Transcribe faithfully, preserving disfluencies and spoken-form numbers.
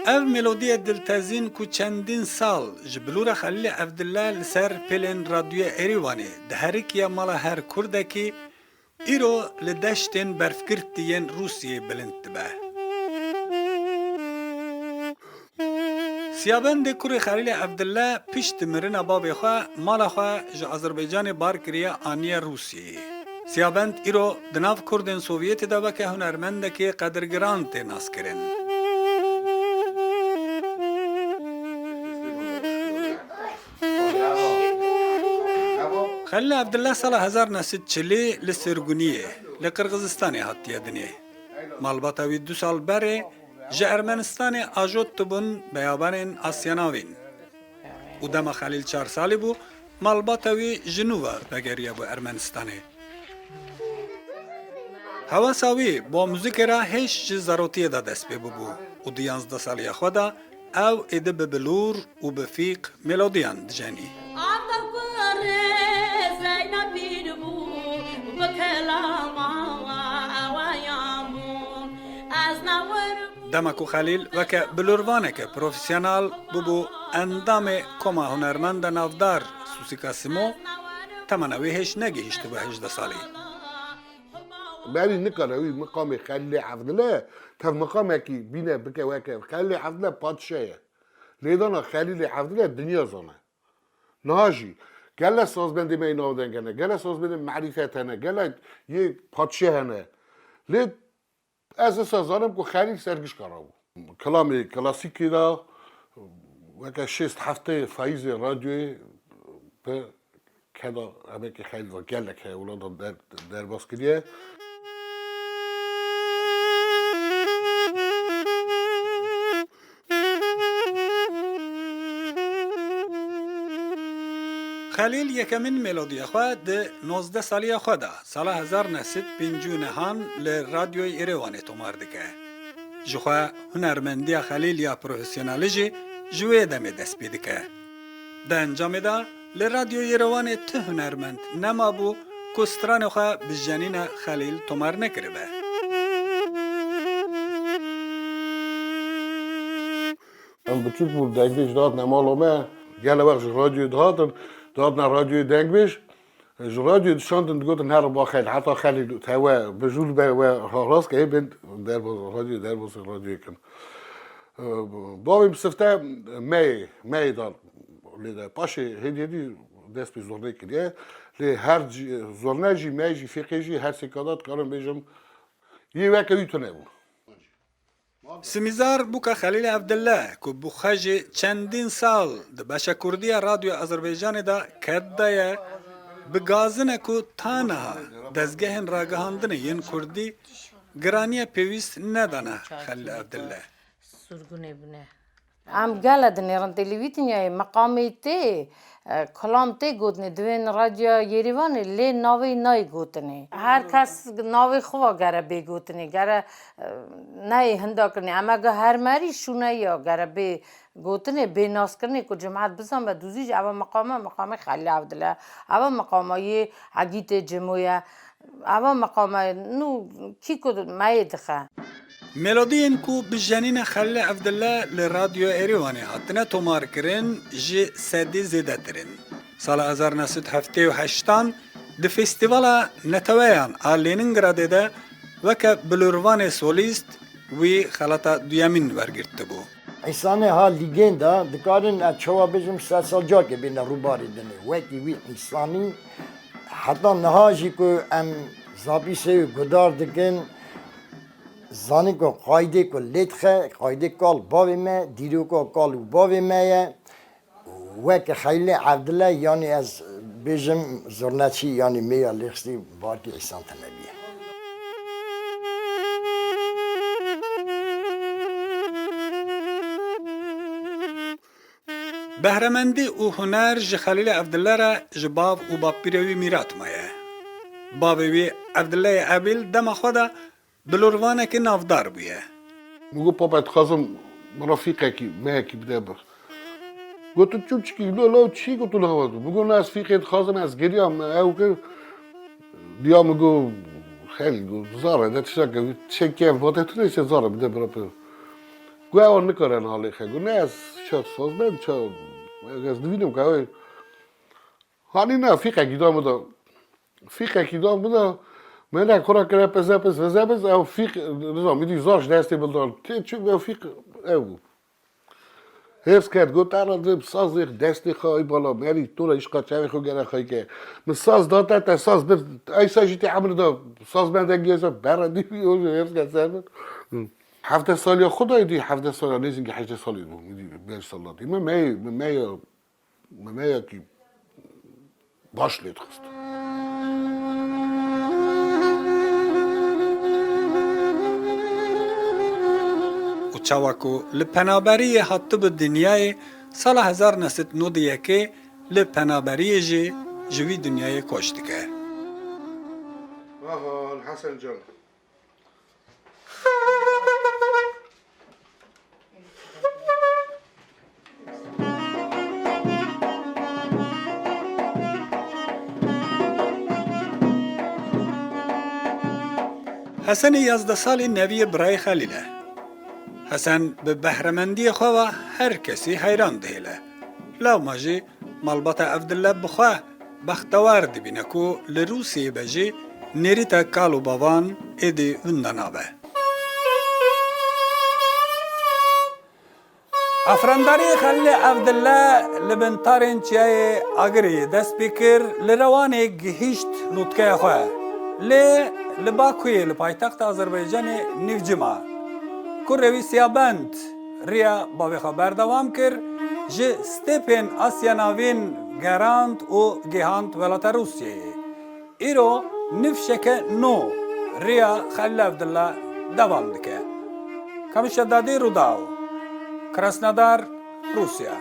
Ev melodiya diltezîn ku çendîn sal ji bilûra Xelîlê Evdille li ser pêlên radyoya Êrîwanê diherikiye mala her kurdekî, îro li deştên berfgirtî yên Rûsiyê bilind dibe. Siyabendê kurê Xelîlê Evdille pişt mirina babê xwe mala xwe ji Azerbaycanê bar kiriye aniye Rûsiyeyê. Siyabend îro di nav Kurdên Sovyetê de weke hunermendekê qedirgiran tê naskirin. Xelîl Evdille sala hezar neh sed çilî li Sirguniyê, li Qirgizistanê hatiye dinê. Malbata wî du sal berê ji Ermenistanê ajot dibûn beyabanên Asya Navîn. Û dema Xelîl çar salî bû, malbata wî ji nû ve vegeriyabû Ermenistanê. Hewasa wî bo muzîkê re hêj ji zarotiyê de dest pê bûbû û di yanzdeh saliya xwe de ew êdî bi bilûr û bi fîq melodiyan dijenî. Atar kurê Zeynepîn bû, bi kelama ewayan bû. Ez newir Dema ku Xelîl weke bilûrvaneke profesyonel bûbû endamê Koma Hunermenda Navdar Sûsîka Simo, temana wê hêj negihîştibû hejdeh salî. Berî nikare wî miqamê Xelîlê Evdile, tev miqamekî bîne bike weke Xelîlê Evdile padşe ye. Lêdana Xelîlê Evdile dinya zane. Niha jî gele sazbendê me yê navdeng hene, gele sazbendê merîfet hene, gele yê padşe hene. Lê ez wisa zanim ku Xelîl sergişka rabû. Kilamê klasîkê de weke şêst heftê feyzê radyoyê bi keda emekê Xelîl de gelek heye, wilo de der-, derbas kiriye. Xelîl yekemîn melodiya xwe di nozdeh saliya xwe de, sala hezar neh sed pêncî û nehan li Radyoyê Êrêwanê tomar dike. Jixwe hunermendiya Xelîl ya profesyonelî jî ji wê demê dest pê dike. Di encamê de li Radyoyê Êrêwanê ti hunermend nemabû ku stranê xwe bi jenîna Xelîl tomar nekiribe. Em biçûk bûn, dengbêj dihatine mala me, gele wext ji radyoyê dihatin, dihatine radyoyê dengbêj, ji radyoyê dişandin, digotin, "Here ba Xelîl, heta Xelîl tewe, bi jûl be we rast ke, hê bên derbas, radyoyê derbasî radyoyê kin." Bavê min sifte meyê, meyê dan lê de. Paşê hêdî hêdî dest pê zurnê kiriye. Lê her cî-, zurne jî, mey jî, fîqê jî, her sê kada dikarim bêjim, yê weke wî tune bû. Simîzar bûka Xelîl Evdille ku bi xwe jî çendîn sal di beşa kurdî ya Radyoya Azerbaycanê de ked daye, bi gazine ku ta niha dezgehên ragihandinê yên kurdî giraniya pêwîst nedane Xelîl Evdille. Surgunê bûne. Em gele dinêrin têlîvîtinyayê, meqamê tê, e, kilam tê gotinê, divên radyoya Yêrîvanê lê navê nayê gotinê. Her kes navê xwe va gere bê gotinê, gere, e, neyê hinda kirinê. Em ege hermerî şûne ya gere bê gotinê, bê naskirinê ku cimat bizan be dûzî jî eva meqame, meqamê Xelîl Evdile. Eva meqama yê Egîtê Cimo ye. Eva meqama nû kî ku meyê dixe. Melodiyên ku bi jenîna Xelîl Evdile li Radyo Êrîwanê hatine tomarkirin ji sedî zêdetir in. Sala hezar neh sed heftê û heştan di Festîvala Neteweyan a Lenîngradê de weke bilûrvanê solîst wî xelata duyemîn wergirtibû. Îsanê ha lîgên de dikarin ez çawa bêjim, ser sal carkê bêne rûbarê dinê. Wekî wî îsanî heta niha jî ku em zapîsê wî guhdar dikin, zanîn ku qaydê ku lê dixe, qaydê kal bavê me, dîroka kal û bavê me ye. Weke Xelîlê Evdile, yanî ez bêjim zurneçî, yanî mêya lêxistî barkê îsan tune bîye. Behremendî û huner ji Xelîlê Evdile re ji bav û bapîrê wî mîrat maye. Bavê wî Evdileyê Ebîl dema xwe de bilûrvanekî navdar bûye. Min got, "Papa, dixwazim min re fîqekî, meyekî bide min." Got, "Tu çû çikî, lo, lo, çi got tu niha tu?" Min got, "Na, ez fîqê dixwazim, ez geriyam, ew kir." Diya min got, "Xelîl," got, "zare de tiştek, tiştek kêm vate tu neyse zare bide bira pê." Got, ew nikare nalêxe. Got, ne, ez ça saz ben, ça, ez dibînim ke ew. Hanî ne, fîqekî da min da. Fîqekî da min da. Me ne kura kire peze pez, peze pez, ew fîq, nizam, îdî zar ji destê min da. Tê çi, ew fîq, ew bû. Hêrs ket, got, "Te re dib sazê destê xwe ay bala merî, to re îşqa çavê xwe gere xwe ke." Min saz da te, te saz bir, ay sa jî tê emir da saz ben dengê sa bere dî, o jî hêrs ket ser min. Hevdeh saliya xwe dayî dî, hevdeh saliya nêzî hejdeh salî bû, min dî beş sal da dî. Me meyê, me meya, me meyekî baş lê dixist. Û çawa ku li penaberiyê hatibû dinyayê, sala hezar neh sed nod û yekê li penaberiyê jî ji vî dinyayê koç dike. Aha, Hesen can. Hesenê yazdeh salî neviyê birayê Xelîl e. Hesen bi behremendiyê xwe ve her kesî heyran dihêle. Lewma jî malbata Evdille bi xwe bextewar dibîne ku li Rûsiyeyê be jî nêrîta kal û bavan êdî winda nabe. Afrandarî Xelîlê Evdille li bin tarên çiyayê Agiriyê dest pê kir, li Rewanê gihîşt lûtkeya xwe. Lê li Bakuyê, li paytexta Azerbaycanê, nîvcima. Kurê wî Siyabend riya bavê xwe berdewam kir, ji stepên Asya Navîn gerand û gihand welata Rûsyayê. Îro nifşeke nû riya Xelîl Evdilla devam dike. Kamişa Dadî, Rûdaw, Krasnodar, Rûsya.